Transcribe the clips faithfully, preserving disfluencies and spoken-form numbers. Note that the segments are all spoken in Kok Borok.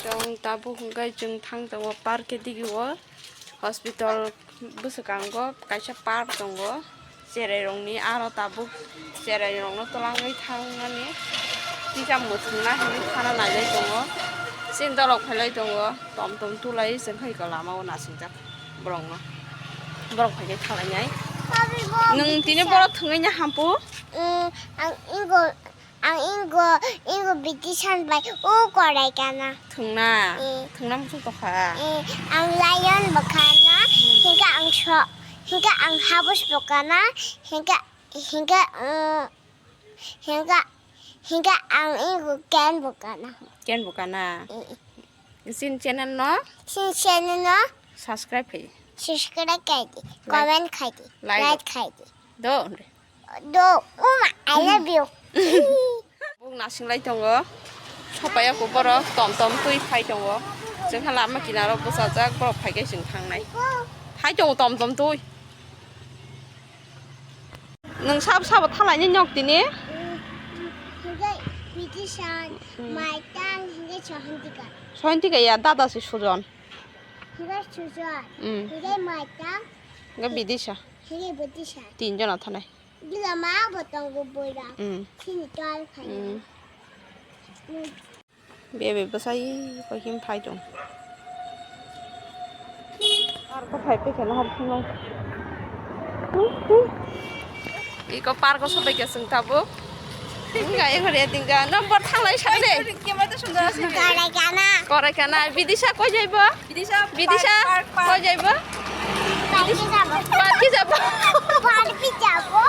Chwng tabuk hwnkhe chwng thang tongo park digi o, hospital bwswkango kaisa park tongo, cherai rokni aro tabuk cherai rokno twlangwi thangmani tisa mwthangna hinwi thana nailai tongo, chini dolok phailai tongo, tom tom tulai chwng kha iko lama o nasingjak borokno, borok phaikhe thalainai. Nwng tini borok thwngwi nya hampu? Ang ingo Ang ingo, ingo bitisan bai o korai kana. Thwngna? Eh. Thwngna muchung tokha? Eh, ang lion bo kana, hingke ang so, hingke ang habus bo kana, hingke, hingke, mm, hingke, hingke ang ingo ken bo kana. Ken bo kana? Eh. Sin channel no? Sin channel no? Subscribe khai. Subscribe khai di, like. Comment khai di, like. Like khai di. Do. Do, uma, I love you. Buk nasinglai tongo. Sopaiya ko borok tom tom twi phai tongo. Chwng kha lama kinaro bwsajak borok phai khe chwng thangnai. Phai tongo tom tom twi. Nwng sabo sabo thalaini nok tini? Hingke Bidisha, Maitang, hingke Sohantika. Sohantika ya dada si Sujon. Hingke Sujon. Mm. Hingke Maitang. Hingke Bidisha. Hingke Bidisha. Tinjon athanai. Bila ma bo tongo boira. Mm. Chini twelve phai. Mm. Mm. Bebe bwsai koi him phai tong. Park o phai pekhe no hor phungo. Iko park o sobai khe chwng tabuk. Wngkha eko re tingkha. Number thanglai sa de. Korai kana. Korai kana. Bidisa koi jaibo? Bidisa. Bidisa koi jaibo? Park ki jabo? Park ki jabo?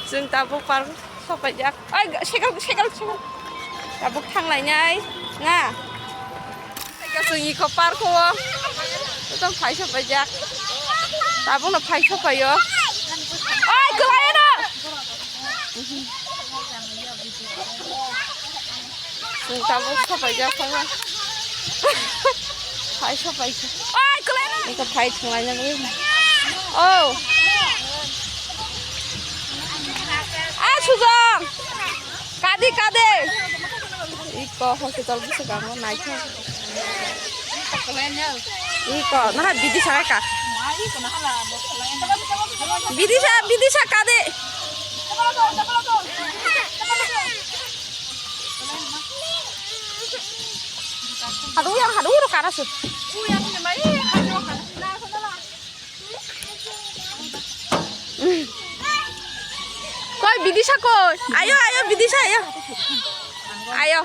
Chwng tabuk park. Sopaijak. Ai, segal, segal, segal. Tabuk thanglainai, na? Chwng iko park o. Tong phai sopaijak. Tabukno phai sopaio. Ai, kwlai no. Chwng tabuk sopaijak, phai. Phai sopaijak. Ai, kwlai no. Iko phai thanglainai. Oh. Ah, Sujon! Kadi, kadi! Iko hospital bwswkango naikhe. Iko, naha Bidisa ka? Bidisa, Bidisa kadi! Hadu yang hadu ro kana su. Koi Bidisa koi. Ayo, ayo, Bidisa, ayo. Ayo.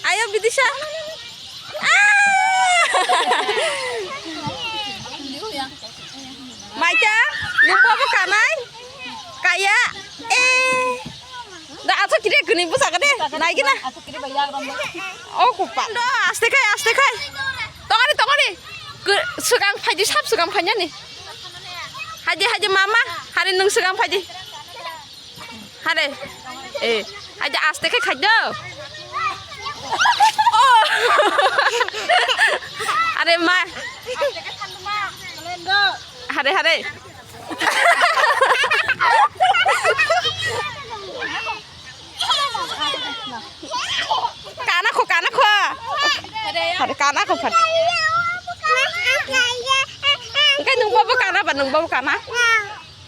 Ayo, Bidisa. Ah! Maita, nung bobo kanai? Kaya. Eh. Da, acha kiri kuni busa kade. Nai gina. Oh, kupa. Do, aste khai, aste khai. Tongari, tongari. Ke, segang phaidi, sab segang phainani. Haji, haji mama, hari nung segang phaidi. Hare. Eh, haji aste khai khai do. Oh. Are ma. Hare, hare. Kana kho, kana kho. Hare kana kho phar. Engkai nung bobo kana ba, nung bobo kana.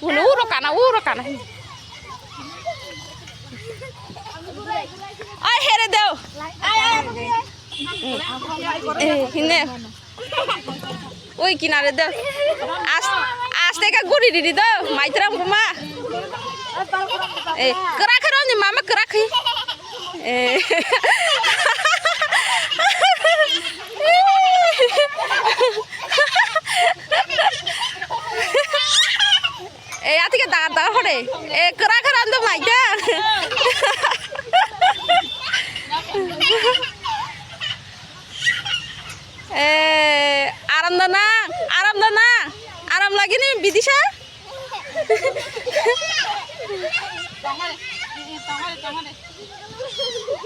Uro, uro kana, uro kana. Ai, here deo. Eh, hine. Oi, kinare deo. As-, aste ka guri didi deo. Maitra buma. Eh, kera kera ni mama kera khi. Eh. Eh, atike dagar dagar hore. Eh, kera kera ando maita. Eh, aram dana, aram dana. Aram lagi ni Bidisa.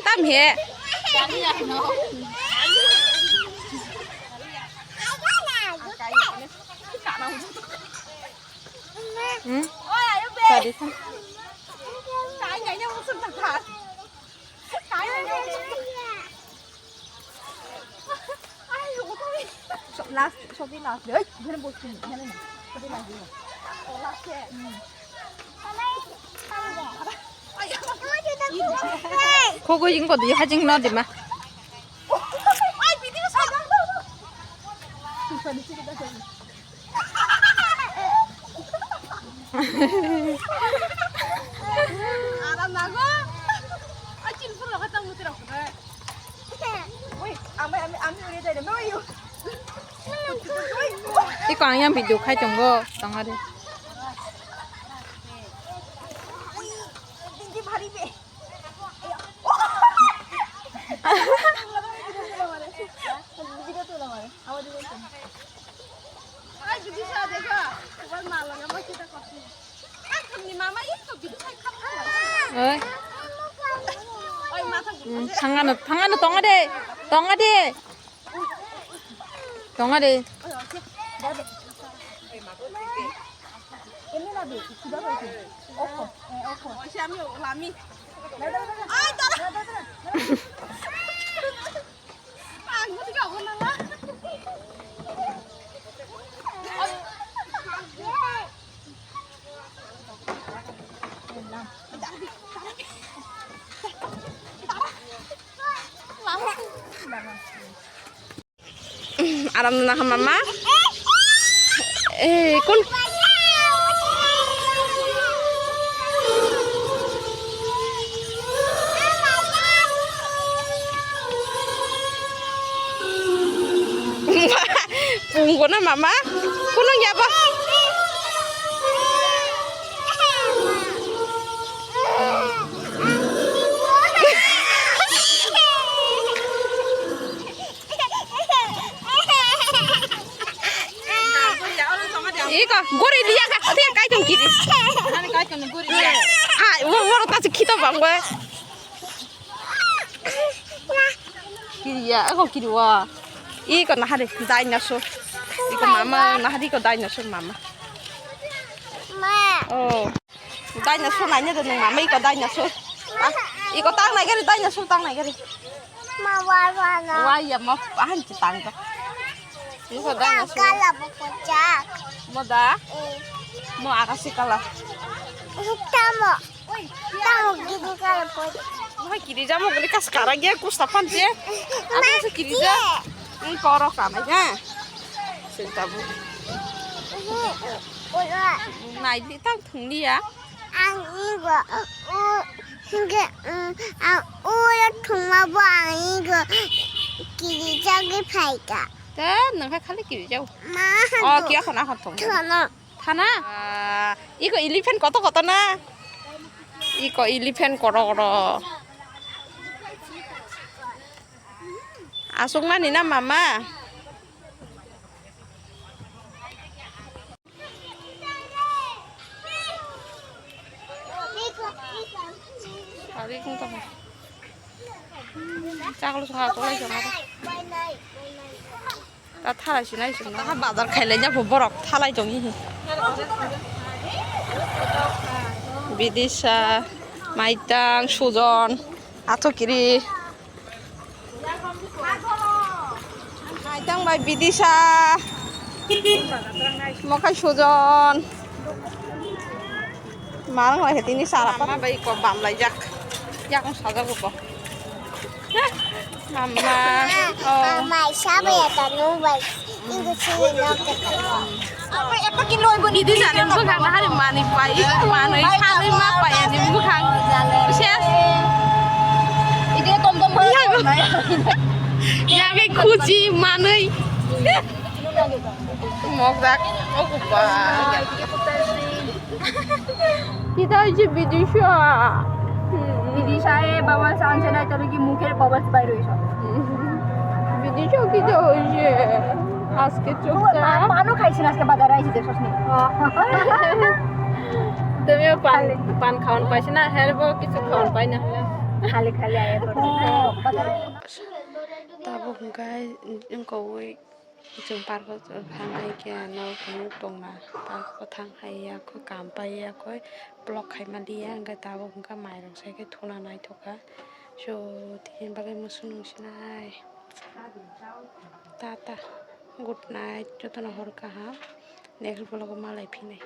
Tam he. Hmm? Tadi kan. Last, sobi last. Oi, jene bosni, jene na. Sobi last. Oh, last. Hmm. Kogo jing ko di hajing no di ma. Aram nago. Achin pura kata mutra kore. Oi, ami, ami, ami uri dai no yo. Iko ang yang video khai tongo, tongari. Oi, tinggi bhari be. Oi. Hmm, thangano, thangano, tonga de, tonga de, tonga de. Aram na ha mama. Eh, kun. Punggo na mama. Kunung ya ba. Iko, gori liya ka, te kai tong kiri. Ani kai tong gori liya. Ah, wo, wo, ta si khito bang ba. Kiri ya, ako kiri wa. Iko nahari, dinosaur. Iko mama, nahari ko dinosaur mama. Ma. Oh. Dinosaur naina de nung mama iko dinosaur. Ah, iko tang nai gari dinosaur tang nai gari. Ma wa wa na. Wa ya ma ahan ci tang to. Iko dinosaur. Kala bu kocak. Mo da? Eh. Mo aga si kala. Tamo. Tamo gini kala bu. Mo kiri jamo gini kas kara ge kusta pan je. Ama se kiri ja. Ini koro kama ya. Sentabu. Ini. Ura. Nai di tang thung dia. Ang igo, u, hingke, mm, ang uro thwngma bo ang igo kirijagwi phaikha. Te, nwng khe khali kirijao. Ma, oh, kiya khana kha thwng. Thwngno. Thana? Ah, iko elephant koto koto na? Iko elephant koro koro. Aswk mani na mama? Ari kung tong. Chaklo song akolai song ato. Ta thalai sinai song. Ta bazar khailai nya borok thalai tong hi. Bidisa, maitang, sujon, ato kiri. Maitang bai Bidisa. Mokai sujon. Marang lai tini sara pa. Mama bai ko bam lai jak. Yakung sajak ko. Mama. Oh. Mama sabai ya tanu bai. Bidi jani bwkhang nahari manwi pai, manwi sanwi ma pai ani bwkhang. Ses. Yago. Yago khuji manwi. Mokjak. Oguba. Kita oise bidisha. Bidisha e baba sanse nai tole ki mukher baba bai roiso. Bidisha kita oise. Aske chukcha. Pano khaisi na aske bazar aisi de sosni. Tumi pan pan khawan paisi na herbo kichu khawan paina. Khali khali aye. Tabuk hwnkhe wngkha ui. Chwng park o thang hai khe ano tong tongma, park o thang hai ya kho, kam pai ya kho, vlog khai ma liya, hwnkhe tabuk hwnkhe mairok sai khe thuna naithok kha. So, tini bagwi musu nung sinai. Tata, good night, jotono hor kaham. Next vlog o malai phinai.